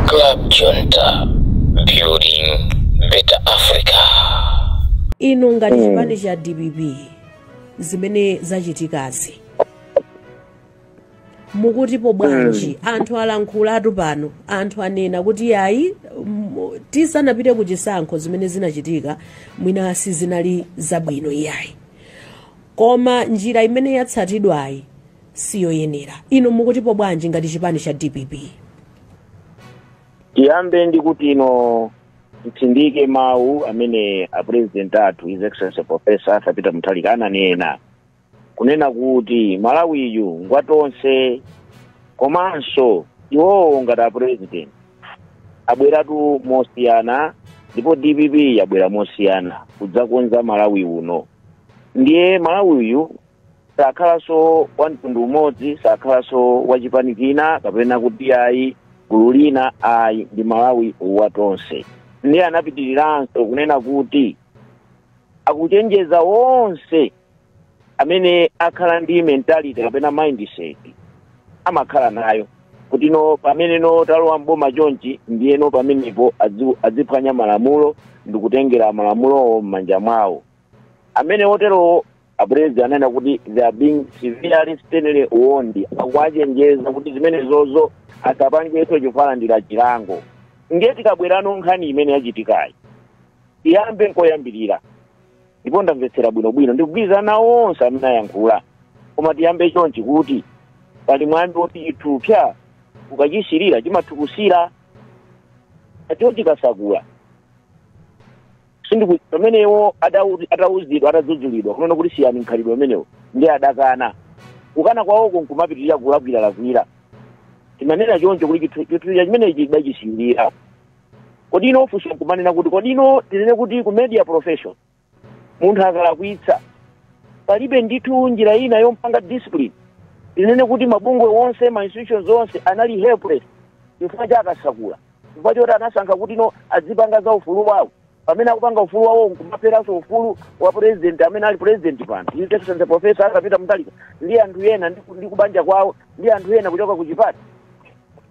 Club Junta, building better Africa. Inu ngati chipani cha DPP, zimene zachitikazi mukutipo bwanji? Anthu alankhulatu pano, anthu anena kuti yayi, tisanapite ku chisankho zimene zinachitika mwina sizinali zabwino iyayi, koma njira imene yatsatidwayi siyoyenera. Inu mukutipo bwanji ngati chipani cha DPP? Tiyambe ndi kuti ino titsindike mawu amene a President athu, His Excellency Professor Arthur Peter Mutharika, ananena kunena kuti Malawiyu ngwatonse, komanso iwowo ngati a President abweratu mosiyana ndipo DPP yabwera mosiyana kudzakonza Malawi uno. Ndiye Malawiyu sakhalanso wa mtundu umodzi, sakhalanso wa chipani china kapena kuti ayi gulu lina, ayi, ndi Malawi watonse. Ndiye anapitiriranso kunena kuti akuchenjeza wonse amene akhala ndi mentality kapena mindset amakhala nayo kuti no pamene no talowa mboma chonchi, ndiyeno pamenepo adziphwanya malamulo ndikutengera malamulowo m'manja mwawo. Amene oterowo, a President anena kuti they are being severely, sternly warned, akuachenjeza kuti zimenezozo asapangenso chifukwa alandira chilango. Ndiye tikabwerano nkhani imene yachitikayi, iyambe nkoyambirira, ndipo ndamvetsera bwinobwino, ndikugwirizana nawo onse amene ayankhula, koma tiyambe chonchi kuti pali mwambi woti chithupsa ukachisirira chimathukusira. Acho chikasakula sindiku pamenewo atauzidwa, atadzudzulidwa kunena kuti siyani mkhalidwe umenewo, ndi adakana. Kukana kwawoko nkumapitirira kulakwiralakwira. Timanena choncho kuti chithupsa chimenechi chidachisirira. Kodi ino funso nkumanena kuti kodi ino tinene kuti ku media profession munthu akalakwitsa palibe ndithu njira ina yompanga discipline? Tinene kuti mabungwe onse, ma institutions onse anali helpless chifukwa cha Akasakula, chifukwa choti anasankha kuti no adzipanga za ufulu wawo? Pamene akupanga ufulu wawo nkumapheranso ufulu wa President amene ali President pano, His Excellency Professor Arthur Peter Mutharika, ndi anthu ena ndi kubanja kwawo ndi anthu ena kuchoka ku chipani,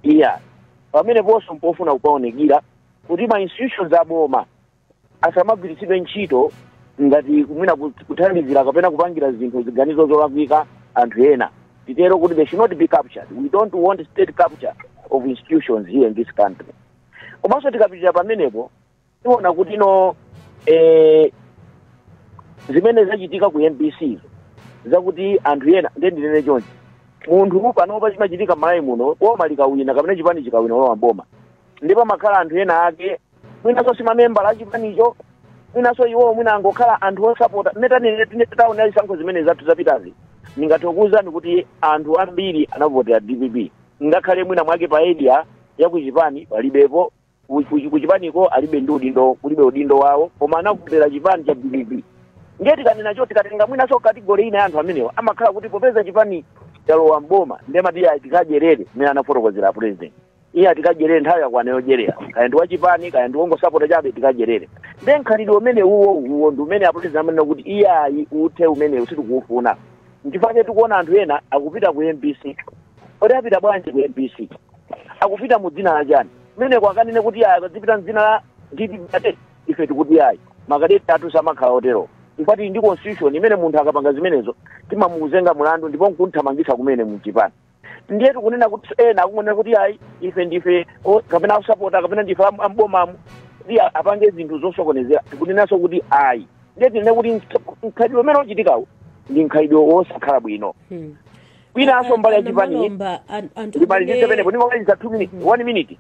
iya, pamene ponso mpofuna kupaonekera kuti ma institutions aboma asamagwiritsidwe ntchito ngati mwina kuthandizira kapena kupangira zinthu ziganizo zolakwika anthu ena. Titero kuti they should not be captured. We don't want state capture of institutions here in this country. Komanso tikapitira pamenepo tiona kuti no zimene zachitika ku MBC izo zakuti anthu ena, ndiye ndinene chonchi, munthu panopa chimachitika m'Malawi muno, boma likawina kapena chipani chikawina lowa boma, ndipo makhala anthu ena ake mwinanso si mamembala achipanicho, mwinanso iwowo mwina angokhala anthu osapota. Mmene taonera zisankho zimene zathu zapitazi, ndingathe kuwuzani kuti anthu ambiri anavotera DPP, ngakhale mwina mwake pa area ya kuchipani palibepo, kuchipaniko alibe ndi udindo, kulibe udindo wawo, koma anavotera chipani cha DPP. Ndiye tikanena cho tikatenga mwinanso category ina ya anthu amenewa, amakhala kuti popeza chipani chalowa mboma, ndiye amati ayi, tikadyerere. Mmene anafotokozera President, iye atikadyerere, nthawi yakwana yodyerera, kaya ndi wachipani kaya ndi wongosapota chabe, tikadyerere. Ndiye mkhalidwe umene uwo ndi umene a President amanena kuti iyayi, uthe umenewu, sitikuufuna. Nchifukwa chake tikuona anthu ena akupita ku MBC. Kodi apita bwanji ku MBC? Akupita mu dzina la chani? Kumeneko akanene kuti ayi, akadzipita mdzina la DPP ate? Ife tikuti ayi, makadeti athu samakhala otero. Chifukwa tili ndi constitution imene munthu akapanga zimenezo timamuzenga mulandu ndipo nkunthamangitsa kumene mchipani. Ndiye tikunena kuti ena akunena kuti ayi, ife ndife kapena akusapota kapena ndife ambomamu, kuti apange zinthu zosokonezera. Tikunenanso kuti ayi. Ndiye tinene kuti mkhalidwe umene uchitikawu ndi mkhalidwe wosakhala bwino. Kwinanso mbali ya chipani Malomba, anthu ndimalizitse penepo, ndimaliza 2 minutes, 1 minute.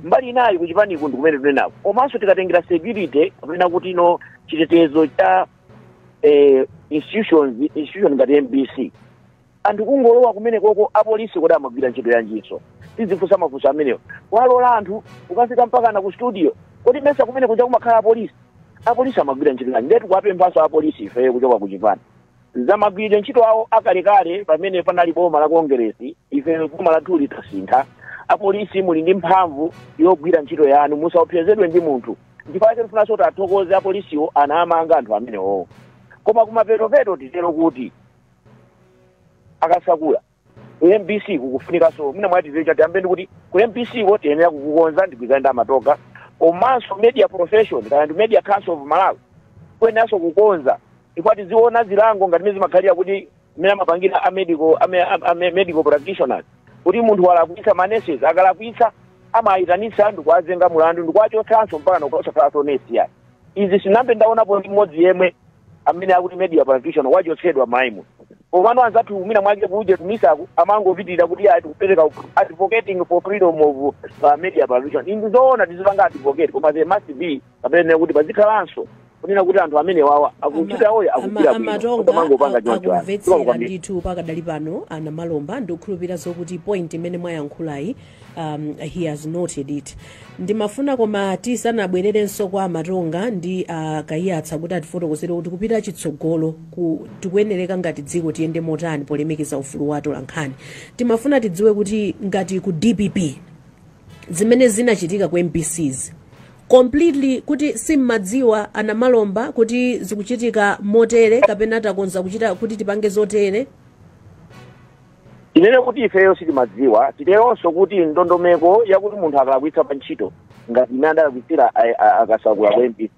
Mbali inayi kuchipaniku ndi kumene tinenako. Komanso tikatengera security kapena kuti ino chitetezo cha institution ngati MBC, anthu kungolowa kumene koko, apolisi kodi amagwira ntchito yanjinso? Tizifunsa mafunso amenewo. Walola anthu ukafika mpaka na ku studio, kodi mesa kumene kuja kumakhala apolisi? Apolisi amagwira ntchito yanji? Ndetu kuwapemphanso apolisi ifeyo kuchoka ku chipani zamagwiridwe ntchito awo akalekale pamene panali boma la Kongeresi. Ife boma lathu litasintha, apolisi muli ndi mphamvu yogwira ntchito yanu, musaopsezedwe ndi munthu. Chifukwa chake tifunanso kuti athokoze apolisiwo, anamanga anthu amenewo. Koma kumapetopeto titero kuti Akasakula Ku MBC kukufunikanso mwina mwati chati ndi kuti ku MBC ko tiyenera kukukonza, ndigwizana ndi Amatoga. Komanso media profession, kana ndi Media Council of Malawi, kuyeneranso kukonza ikwati ziona zilango ngati mene zimakhalira kuti mmene amapangira a medical practitioners, kuti munthu walakwitsa, ma nurses akalakwitsa amayitanitsa ndikuwazenga mulandu ndikuwachotsanso mpaka nokusakhalanso nesi yayi. Izi sinambe ndaonapo ndi mmodzi yemwe amene akuti media practitioner wachotsedwa maimu. Komano anzathu mwina mwake kuje tumisaku amangopitirira kuti ati kupereka advocating for freedom of media practitioner. Izi zoona, tizipanga advocate, koma there must be kapena kuti pazikhalanso kunena kuti anthu amene wawa akuchita oyo akugwira bwino. Amatonga Amangopanga choncho ayi. akumvetsera Kwambiri. Ndithu pakadali pano Anamalomba, ndikukhulupirira zokuti point imene mwayankhulayi, he has noted it. Ndimafuna koma tisanabwererenso kwa Amatonga ndi Kaiyatsa kuti atifotokozere kuti kupita chitsogolo tikuyenereka ngati dziko tiyende motani polemekeza ufulu wa atolankhani, timafuna tidziwe kuti ngati ku DPP zimene zinachitika ku MBCs completely kuti simmadziwa, Anamalomba, kuti zikuchitika motere kapena takonza kuchita kuti tipange zotere? Tinene kuti ifeyo sitimadziwa. Titeronso kuti ndondomeko yakuti munthu akalakwitsa pa ntchito ngati imene adalakwitsira Akasakula ku MBC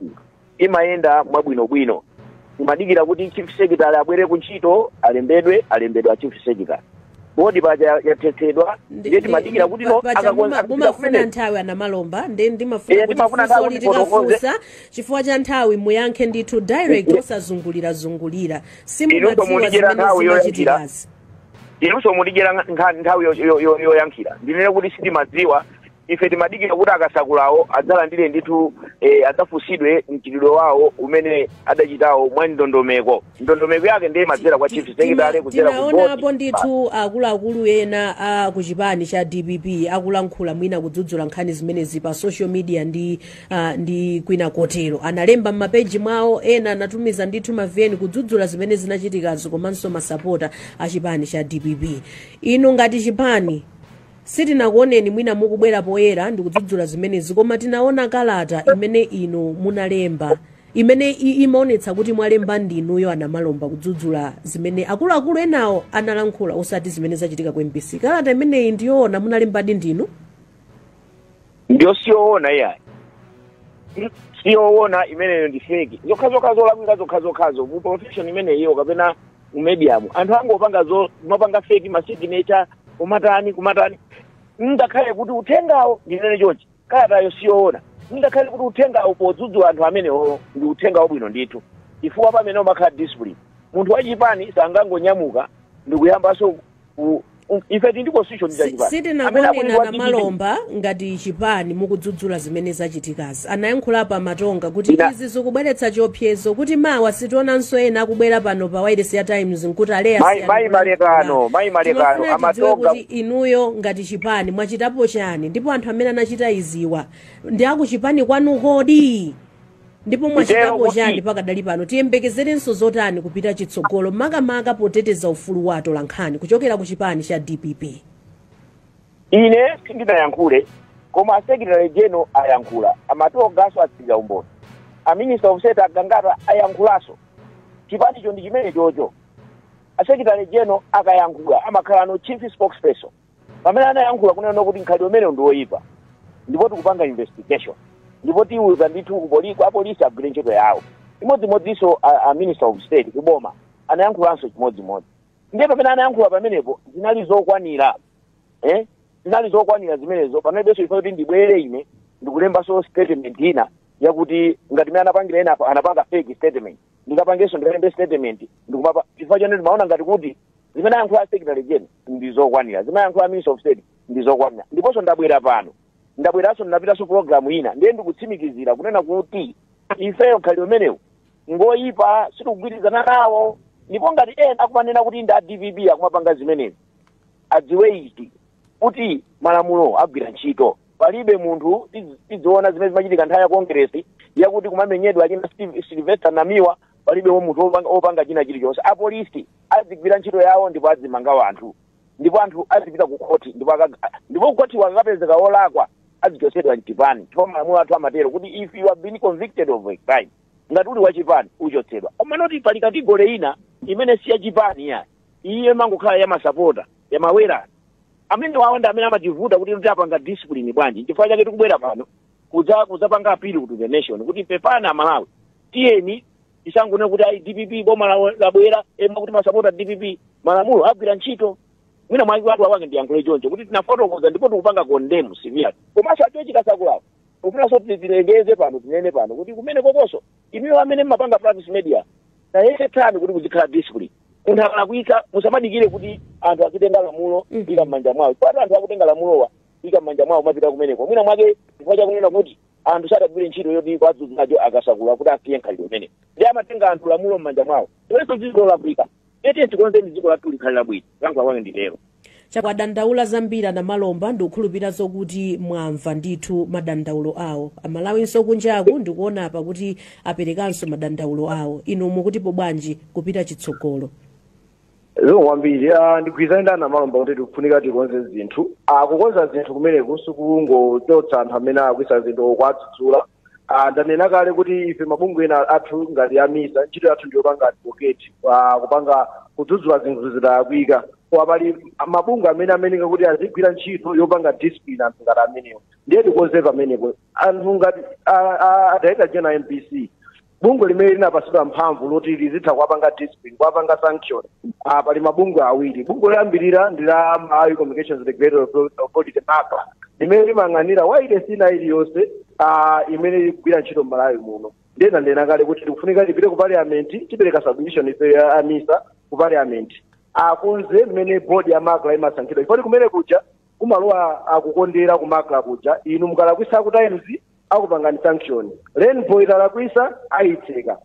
imayenda mwabwinobwino. Timadikira kuti chief secretary abwere ku ntchito, alembedwe, alembedwa chief secretary, board paja yathetsedwa. Ndiye timadikira kuti no Paja akakonza akapita mumafuna kumene. nthawi, Anamalomba, ndi ndimafuna Eh, kuti ndimafuna funso nthawi kuti fotokoze. litikafunsa, chifukwa cha nthawi, muyankhe ndithu direct, osazungulira-zungulira. Inunso Simumadziwa mundidyera zimene nthawi yoyankhira. zimachitikazi? Inunso mundidyera nthawi yoyankhira. Ndinene kuti sitimadziwa. Ife timadikira kuti Akasakulawo adzalandire ndithu, adzafunsidwe mchitidwe wawo umene adachitawo mwa ndondomeko. Ndondomeko yake ndiye imadzera kwa chief secretary, kudzera ku Tinaonapo board. ndithu akuluakulu ena a ku chipani cha DPP akulankhula, mwina kudzudzula nkhani zimenezi pa social media ndi kwina kotero. Analemba m'mapeji mwawo, ena anatumiza ndithu ma VN kudzudzula zimene zinachitikazo, komanso masapota a chipani cha DPP. Inu ngati chipani sitinakuoneni mwina mukubwera poyera ndikudzudzula zimenezi, koma tinaona kalata imene inu munalemba imene imaonetsa kuti mwalemba ndinuyo, Anamalomba, kudzudzula zimene akuluakulu enawo analankhula, osati zimene zachitika ku MBC. Kalata imeneyi ndiyoona, munalembadi ndinu? Ndiyo siyoona iyayi, siyoona imeneyo, ndi fake zokhazokha, zolakwika zokhazokhazo. Mu profession imeneyiyo kapena mu medium anthu angopanga zo mapanga fake ma signature, kumatani kumatani. Ngakhale kuti uthengawo, ndinene chonchi, kalatayo siyoona, ngakhale kuti uthengawo podzudzula anthu amenewo ndi uthenga wabwino ndithu, chifukwa pamene umakhala discipline, munthu wachipani sangangonyamuka ndikuyambanso ife tindi constitution cha chipani. Amene akuti Sitinakuoneni ndi wa DPP. Anamalomba, ngati chipani mukudzudzula zimene zachitikazi. Anayankhulapo Amatonga kuti izi zikubweretsa chiopsezo kuti mawa sitionanso ena akubwera pano pa wireless ya Times nkuti aleya. Mayi Malekano, mayi Malekano, Timafuna tidziwe Amatoga kuti inuyo ngati chipani mwachitapo chani, ndipo anthu amene anachita iziwa ndi akuchipani kwanu kodi, ndipo mwachitapo kuti chani pakadali pano? Tiyembekezerenso zotani kupita chitsogolo, makamaka poteteza ufulu wa atolankhani, kuchokera ku chipani cha DPP? Ine sindinayankhule, koma a secretary general ayankhula, Amatogaso atsirira umboni, a minister of state Agangata ayankhulaso. Chipanicho ndi chimene chocho. A secretary general akayankhula amakhala no chief spokesperson. Pamene anayankhula kunena kuti mkhalidwe umene ndi woyipa ndipo tikupanga investigation ndipo tiuza ndithu apolisi agwire ntchito yawo. Imodzimodzinso a minister of state kuboma anayankhulanso chimodzimodzi. Ndiye pamene anayankhula pamenepo zinali zokwanira, eh? Zinali zokwanira zimenezo. Panalibenso chifukwa kuti ndibwere ine ndikulembanso statement ina yakuti ngati mene anapangira ena apa, anapanga fake statement, ndikapangenso ndikalembe statement ndikumapa, chifukwa chone ndimaona ngati kuti zimene ayankhula secretary general ndi zokwanira, zimene ayankhula minister of state ndi zokwanira. Ndiponso ndabwera pano, ndabweranso, ndinapitanso program ina, ndiye ndikutsimikizira kunena kuti ifeyo mkhalidwe umenewu ngoyipa, sitikugwirizana nawo. Ndipo ngati ena akumanena kuti ndi a DPP akumapanga zimenezi, adziwe ichi kuti malamulo agwira ntchito. Palibe munthu tidziona zimene zimachitika nthawi ya Kongresi yakuti kumamenyedwa achina Sylvester Namiwa, palibe wo munthu wopanga china chilichonse. Apolisi azigwira ntchito yawo ndipo azimanga anthu, ndipo anthu azipita ku khoti, ndipo kukhoti akapezeka wolakwa azichotsedwa mchipani, chifukwa malamulo athu amatero kuti if you have been convicted of a crime, ngati uli wachipani uchotsedwa. Koma not pali category ina imene si yachipani ya iye mangokhala ya masapota. Ya mawera amene wawanda amene amativuta kuti apanga discipline bwanji. Chifukwa chake tikubwera pano kudzapanga appeal to the nation kuti pepana Malawi, tiyeni tisangone kuti ayi, DPP boma labwera ema kuti masapota DPP, malamulo agwira ntchito. Mwina mwaki watu awange ndiyankhule choncho kuti tinafotokoza ndipo tikupanga condemn severe. Komanso a George Kasakulawo, kufunanso tilengeze pano, tinene pano kuti kumene kokonso inuyo amene mmapanga practice media, tayesetsani kuti kuzikhala discipline. Munthu akalakwitsa, musamadikire kuti anthu azitenga lamulo ika m'manja mwawo. Patu anthu akutenga lamulowa ika m'manja mwawo, mapita kumeneko mwina mwake chifukwa chakunena kuti anthu sadagwire ntchito yoti kwadzudzulacho akasakula kuti asiye nkhalidwe umene, ndi amatenga anthu lamulo m'manja mwawo. Iwenso dziko lolakwika ete, tikonzeni dziko lathu likhale labwino. Lankhula kwange nditero. Chakwadandaula zambiri anamalomba, ndikukhulupirira zokuti mwamva ndithu madandaulo awo. Amalawinso kunjaku ndikuona apa kuti aperekanso madandaulo awo. Inu mukutipo bwanji kupita chitsogolo? Zikomo kwambiri. Ndigwirizane ndi anamalomba kuti tikufunika tikonze zinthu. Kukonza zinthu kumeneku sikungochotsa anthu amene akuisa zinthu okwadzudzula. Ndanena kale kuti ife mabungwe ena athu ngati a MISA, ntchito yathu ndiyopanga advocate, kupanga kudzudzula zinthu zidalakwika, koma pali mabungwe amene ameneka kuti azigwira ntchito yopanga discipline anthu ngati amenewo. Ndiye tikonze pamenepo. Anthu ngati a director general MBC, bungwe limene linapasidwa mphamvu loti lizitha kuwapanga discipline, kuwapanga sanction, pali mabungwe awiri. Bungwe loyambirira ndi la Malawi Communications Regulatory Authority, MACRA, limene limayang'anira wailesi ina iliyonse imene ikugwira ntchito m'Malawi muno. Ndiye ndanena kale kuti tikufunika tipite ku parliament, tipereka submission ife ya a MISA ku parliament, akonze mmene board ya MACRA imasankhidwa, ifoti kumene kuja kumalowa akukondera ku MACRA kuja. Inu mukalakwisa ku Times, akupangani sanction. Rainbow italakwisa, ayitseka.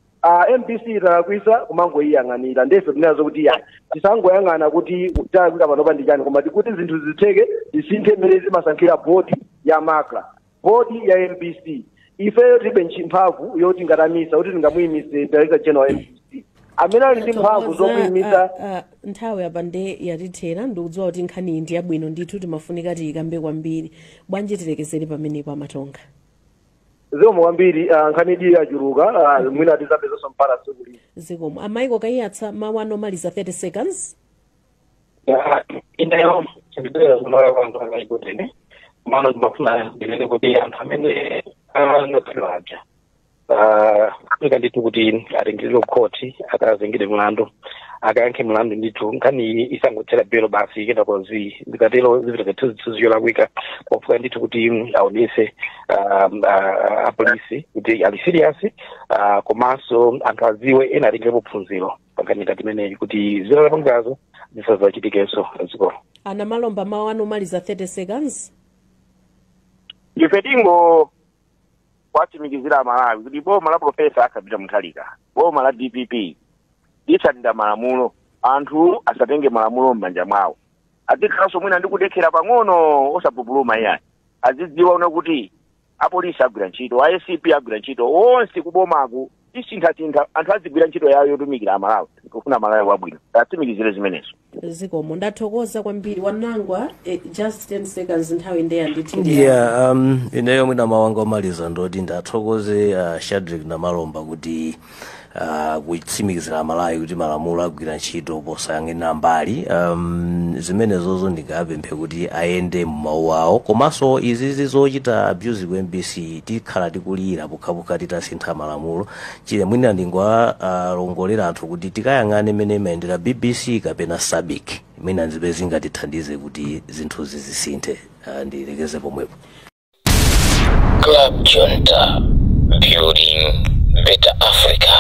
MBC italakwisa, kumangoyiyang'anira. Ndefe tinazo kuti ya tisangoyang'ana kuti talakwika panopa ndi chani, koma tikuti zinthu zitheke, tisinthe mmene zimasankhira board ya MACRA, board ya MBC. Ifeyo tilibe mphamvu yoti ngatamisa kuti tingamuyimise director general MBC. Amene ali ndi mphamvu zomuyimisa Nthawi apa nde yatithera. Ndikudziwa kuti nkhani iyi ndi yabwino ndithu, timafunika tiyikambe kwambiri. Bwanji tilekezere pamenepo, amatonga? Zikomo kwambiri. Nkhani idi yachuluka, mwina tizapezanso mpata tsiku lina. Zikomo. Amaiko Kaiyatsa, mawu ano omaliza, 30 seconds. Ineyo ndibwera kunola kwa anthu akaikutene mano, ndimafuna ndinene kuti anthu amene anotsedwa aja kufunika ndithu kuti atengeredwe kukhoti, akazengedwe mlandu, akayankhe mlandu ndithu. Nkhani iyi isangothera belo basi, kenako zikatero zipita zithunzithunzi cholakwika. Pofuka ndithu kuti aonese apolisi kuti ali serious, komanso anthu adziwe, ena atengerepo phunziro pankhani ngati imeneyi kuti zilalapangazo zisazachitikenso dzikolo. Ana Malomba, mawu ano omaliza, 30 seconds. Ife tingo kwatsimikizira Malawi kuti boma la Professor Arthur Peter Mutharika, boma la DPP, litsatira malamulo. Anthu asatenge malamulo m'manja mwawo, azikhalanso mwina ndi kudekhera pang'ono, osapupuluma iyayi. Azidziwa una kuti apolisi agwira ntchito, ACB agwira ntchito, onse kubomaku tisinthasintha, anthu azigwira ntchito yawo yotumikira Amalawi. Kufuna Malawi wabwino, atsimikizire zimenezo. Zikomo, ndathokoza kwambiri. Wanangwa, just 10 seconds, nthawi ndeya ndithu. Yeah, ineyo mwina mawu anga omaliza ndoti ndathokoze Shadrick Namalomba kuti kutsimikizira Amalawi kuti malamulo agwira ntchito posayang'anira mbali. Zimenezozo ndingapemphe kuti ayende m'mawu awo. Komanso izizi zochita abuse ku MBC, tikhala tikulira pokhapokha titasintha malamulo. Chile mwina ndingowalongolera anthu kuti tikayang'ane mmene imayendera BBC kapena SABC, mwina nzipe zingatithandize kuti zinthuzi zisinthe. Ndilekeze pomwepo. Club Junta, building better Africa.